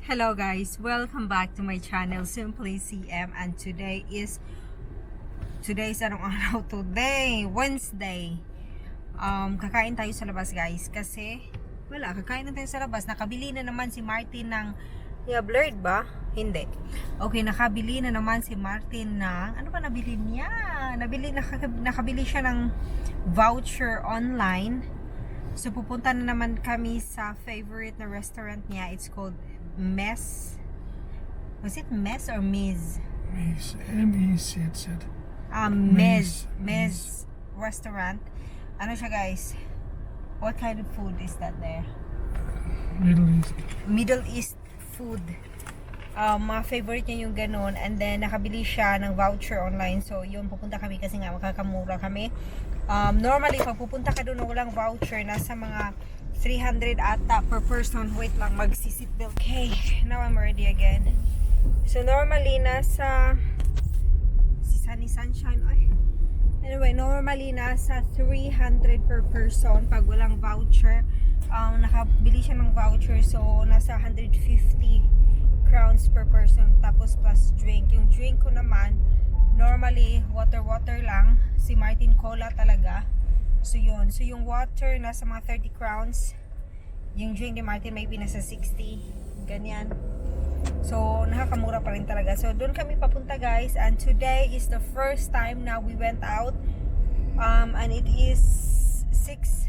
Hello guys, welcome back to my channel Simply CM, and today's anong araw today? Wednesday. Kakain tayo sa labas guys kasi kakain na tayo sa labas. Nakabili na naman si Martin ng blurred ba? Hindi. Okay, nakabili na naman si Martin ng ano ba nabili niya? Nakabili siya ng voucher online. So pupunta na naman kami sa favorite na restaurant niya. It's called Mess. Was it Mess or Miz? Miz. M-E-C it said. Mez restaurant. Ano siya guys? What kind of food is that there? Middle East food. Mga favorite niya yung ganun. And then nakabili siya ng voucher online. So yun, pupunta kami kasi nga makakamura kami. Normally pag pupunta ka doon walang voucher, nasa mga 300 ata per person. Wait lang, magsi-seatbelt. Okay, now I'm ready again. So normally nasa Sunny Sunshine. Anyway, normally nasa 300 per person pag walang voucher. Nakabili siya ng voucher, so nasa 150 crowns per person, tapos plus drink. Yung drink ko naman normally water lang. Si Martin cola talaga. So yun. So yung water nasa mga 30 crowns. Yung drink ni Martin maybe nasa 60. Ganyan. So nakakamura pa rin talaga. So doon kami papunta guys. And today is the first time na we went out. And it is 6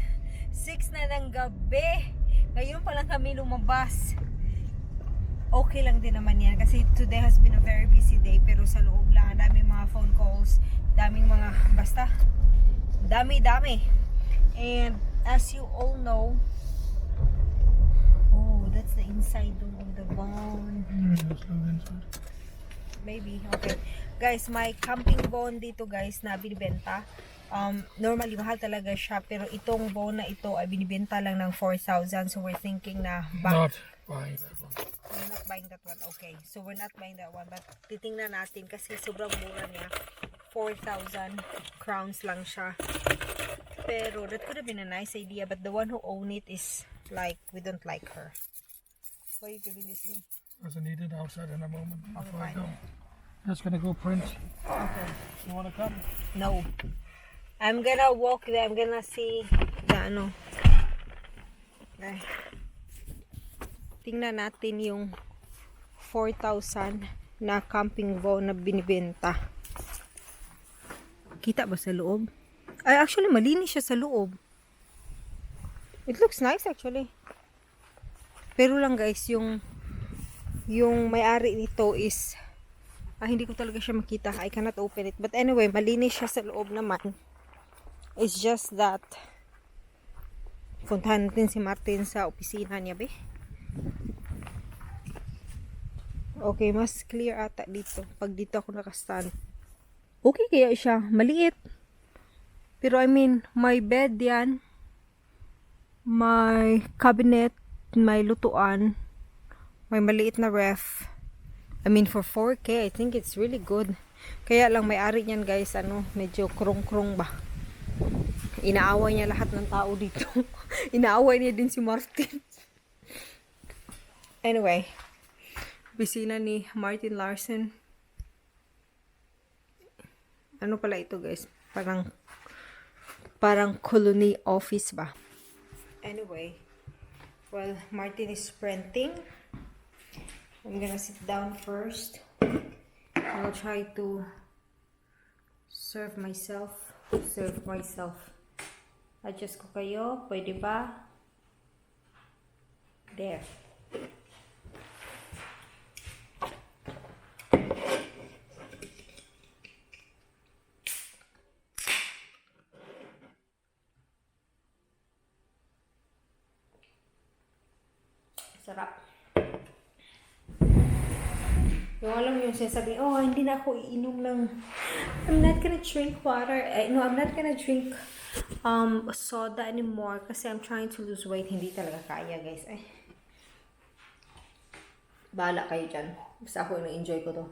na ng gabi. Ngayon pa lang kami lumabas. Okay lang din naman yan. Kasi today has been a very busy day. Pero sa loob lang. Daming mga phone calls. Daming mga basta. Dami. And as you all know, oh, that's the inside of the bone. Maybe, okay. Guys, may camping bone dito guys na binibenta. Normally mahal talaga siya, pero itong bone na ito ay binibenta lang ng 4,000. So we're thinking na Not buying that one. We're not buying that one. Okay, so we're not buying that one, but titingnan natin kasi sobrang mura niya. 4,000 crowns lang siya. Pero that could have been a nice idea, but the one who own it is like, we don't like her. Why are you giving this to me? Doesn't need it outside in a moment. Before I fine. go. Just gonna go print. Okay. You wanna come? No. I'm gonna walk there. I'm gonna see the ano. Okay. Tingnan natin yung 4,000 na camping bone na binibenta. Kita ba sa loob? Ay, actually, malinis siya sa loob. It looks nice actually. Pero lang guys, yung may-ari nito is hindi ko talaga siya makita. I cannot open it. But anyway, malinis siya sa loob naman. It's just that puntahan natin si Martin sa opisina niya, be. Okay, mas clear ata dito. Pag dito ako nakastand. Okay kaya siya. Maliit. Pero I mean, may bed yan. May cabinet. May lutuan. May maliit na ref. I mean, for 4K, I think it's really good. Kaya lang may-ari niyan guys, medyo krong-krong ba. Inaaway niya lahat ng tao dito. Inaaway niya din si Martin. Anyway, bisina ni Martin Larsen. Ano pala ito guys? Parang colony office ba? Anyway, well, Martin is printing. I'm gonna sit down first. I'll try to serve myself. Adjust ko kayo. Pwede ba? There. Sarap. Yung alam yung sinasabi, hindi na ako iinom ng, I'm not gonna drink water. No, I'm not gonna drink soda anymore kasi I'm trying to lose weight. Hindi talaga kaya guys. Bahala kayo dyan. Basta ako na-enjoy ko to.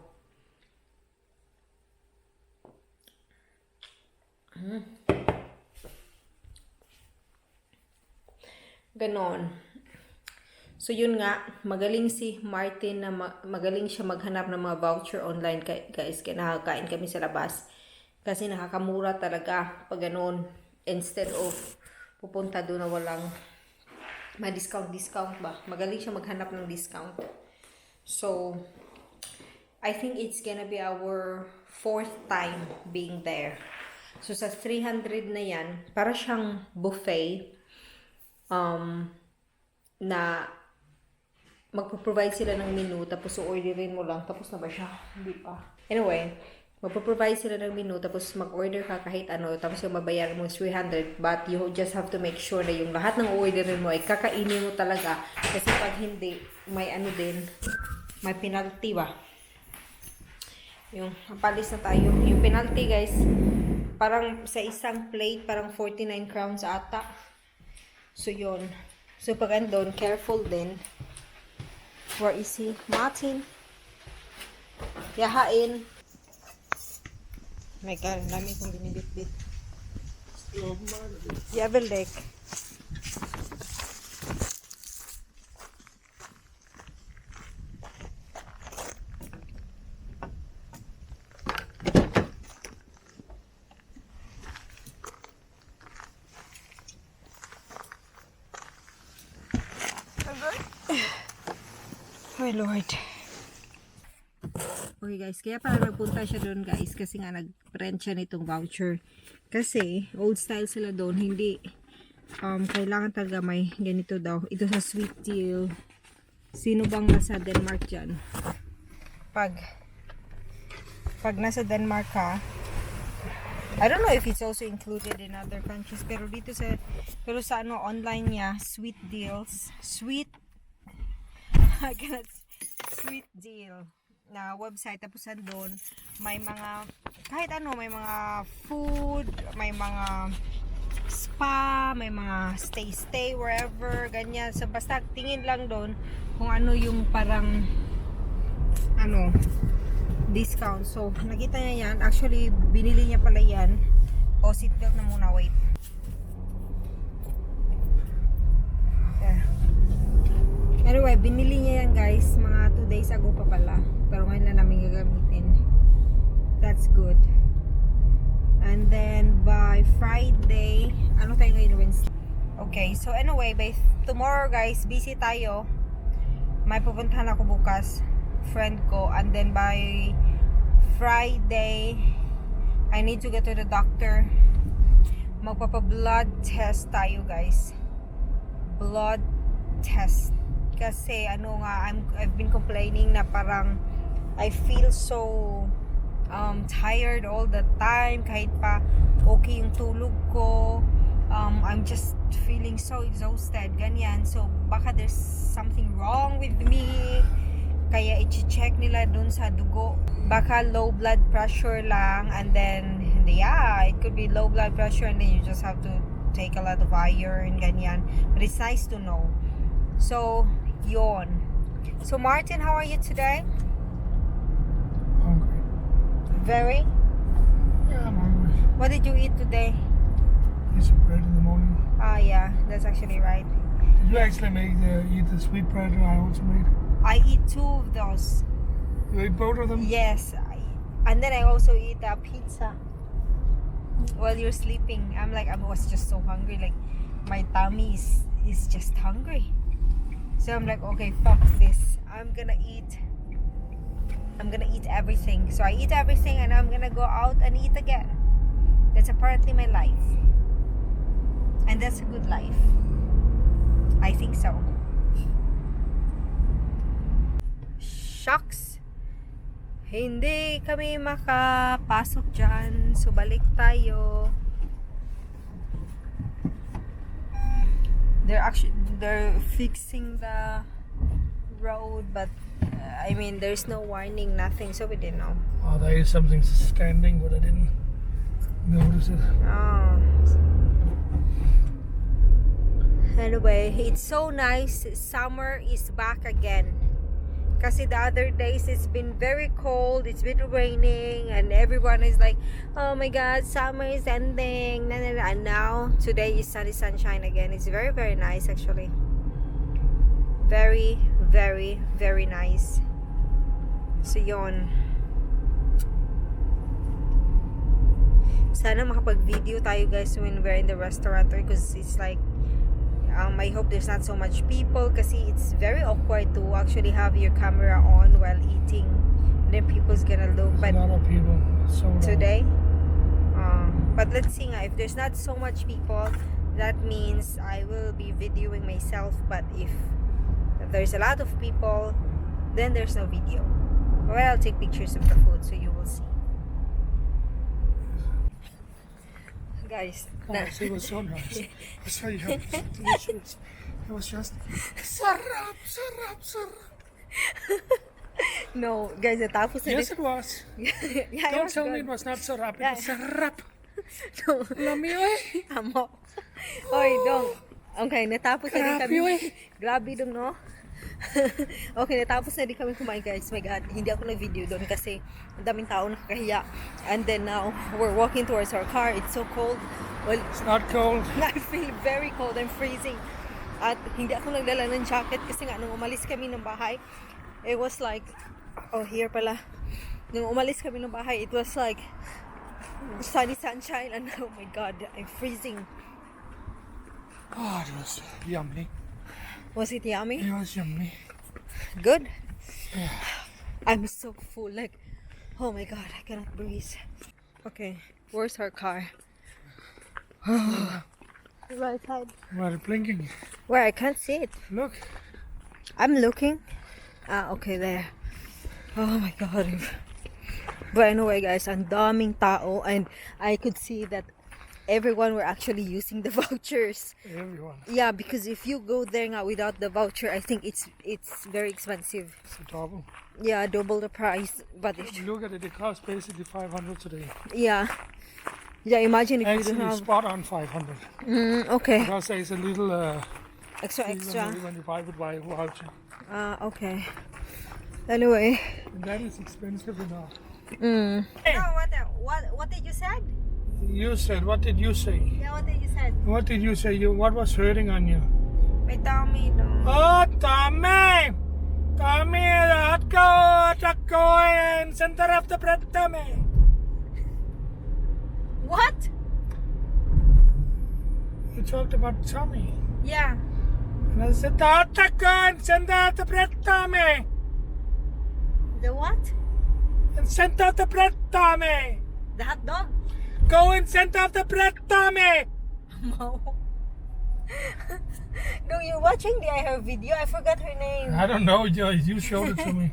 Ganon. So yun nga, magaling si Martin na magaling siya maghanap ng mga voucher online guys. Kaya nakakain kami sa labas. Kasi nakakamura talaga pag ganun. Instead of pupunta doon na walang discount ba. Magaling siya maghanap ng discount. So, I think it's gonna be our 4th time being there. So sa 300 na yan, para siyang buffet na magpo-provide sila ng menu, tapos orderin mo lang, tapos na ba siya? Hindi pa. Anyway, magpo-provide sila ng menu, tapos mag-order ka kahit ano, tapos yung mabayaran mo is 300, but you just have to make sure na yung lahat ng orderin mo ay kakainin mo talaga, kasi pag hindi, may ano din, may penalty ba? Yung, palis na tayo. Yung penalty guys, parang sa isang plate, parang 49 crowns ata. So yun. So pag andun, careful din. Where is he? Martin. Yahain. My God, ang dami kong binibit-bit. Yabeldek. Oh Lord. Okay guys, kaya pala nagpunta siya doon guys kasi nga nag-rent siya nitong voucher. Kasi old style sila doon, hindi kailangan talaga may ganito daw. Ito sa sweet deal. Sino bang nasa Denmark dyan? Pag nasa Denmark ka, I don't know if it's also included in other countries, pero dito sa ano online niya, sweet deals, sweet deal na website, tapos doon may mga kahit ano, may mga food, may mga spa, may mga stay wherever, ganyan. So basta tingin lang doon kung ano yung parang ano discount. So nakita niya yan, actually binili niya pala yan. O seatbelt na muna, wait. Anyway, binili niya yan guys, mga 2 days ago pa pala. Pero ngayon na namin gagamitin. That's good. And then by Friday, ano tayo ngayon, Wednesday? Okay, so anyway, by tomorrow guys, busy tayo. May pupuntahan ako bukas, friend ko. And then by Friday, I need to go to the doctor. Magpapa-blood test tayo guys. Blood test. Kasi ano nga, I've been complaining na parang I feel so tired all the time, kahit pa okay yung tulog ko, I'm just feeling so exhausted, ganyan. So baka there's something wrong with me, kaya i-check nila dun sa dugo, baka low blood pressure lang, and then yeah, it could be low blood pressure, and then you just have to take a lot of iron, ganyan. But it's nice to know. So yon. So Martin, how are you today? Hungry. Very? Yeah, I'm hungry. What did you eat today? Eat some bread in the morning. Ah, yeah, that's actually right. Did you actually eat the sweet bread I also made? I eat 2 of those. You ate both of them? Yes, and then I also eat a pizza while you're sleeping. I was just so hungry, like my tummy is just hungry. So I'm like, okay, fuck this. I'm gonna eat everything. So I eat everything, and I'm gonna go out and eat again. That's apparently my life. And that's a good life. I think so. Shucks. Hindi kami makapasok dyan. So balik tayo. They're fixing the road, but I mean there's no warning, nothing, so we didn't know. Oh, there is something standing, but I didn't notice it. Oh. Anyway, it's so nice. Summer is back again. Kasi the other days it's been very cold, it's been raining, and everyone is like, oh my god, summer is ending. And now today is sunny sunshine again. It's very very nice actually. Very, very, very nice. So, yun. Sana makapag-video tayo guys when we're in the restaurant because it's like I hope there's not so much people kasi it's very awkward to actually have your camera on while eating and then people's gonna look. There's But a lot of people. So loud. today, but let's see nga, if there's not so much people, that means I will be videoing myself, but if there's a lot of people, then there's no video. Well, I'll take pictures of the food so you will see. Guys, Oh, it was so nice. It was so yummy, delicious. It was just sarap, sarap, sarap. no, guys, natapos na Yes, it was. yeah, Don't tell me it was not sarap. It Yeah. was sarap. No. Lami, eh. Amo. Oy, dong. Okay, natapos na din Grabe, kami. oy. Grabe dong, no? Okay, natapos na din kami kumain, guys. My God, hindi ako nag-video doon kasi ang daming tao nakakahiya. And then now, we're walking towards our car. It's so cold. Well, It's not cold. I feel very cold. I'm freezing. At hindi ako nagdala ng jacket kasi nga nung umalis kami ng bahay, it was like, oh, here pala. Nung umalis kami ng bahay, it was like sunny sunshine and oh my God, I'm freezing. Oh, it was yummy. Was it yummy? It was yummy. Good? I'm so full. Like, oh my God, I cannot breathe. Okay, where's our car? Right side. Well, blinking. Where? I can't see it. Look. I'm looking. Ah, okay, there. Oh my God. But anyway, guys, ang daming tao and I could see that everyone were actually using the vouchers. Everyone. Yeah, because if you go there nga without the voucher, I think it's very expensive. It's a double. Yeah, double the price. But if, Look at it. It costs basically 500 today. yeah, imagine if you Actually, don't have. spot on 500. Okay, Because there's a little extra. when you buy with voucher. Okay. Anyway. And that is expensive enough. No, what did you said? You said, what did you say? Yeah, what did you said? What did you say? What was hurting on you? My tummy, no. Oh, tummy! Tummy, hot go and center of the bread tummy. What? You talked about tummy. Yeah. And I said, hot go and center of the bread tummy. The what? And center of the bread tummy. The hot dog? Go and center of the bread tummy. No. No, you're watching the I Her video. I forgot her name. I don't know, you showed it to me.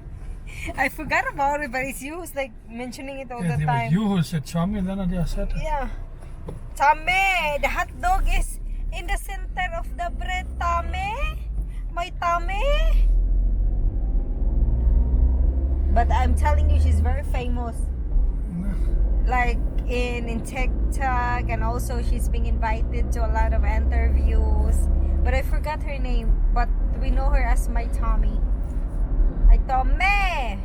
I forgot about it, but it's you who's like mentioning it all Yeah, the it was time. you who said tummy and then I just said it. Yeah. Tame, the hot dog is in the center of the bread, Tame. My tummy. But I'm telling you, she's very famous. Like in TikTok, and also she's being invited to a lot of interviews. But I forgot her name. But we know her as my Tommy. My Tommy.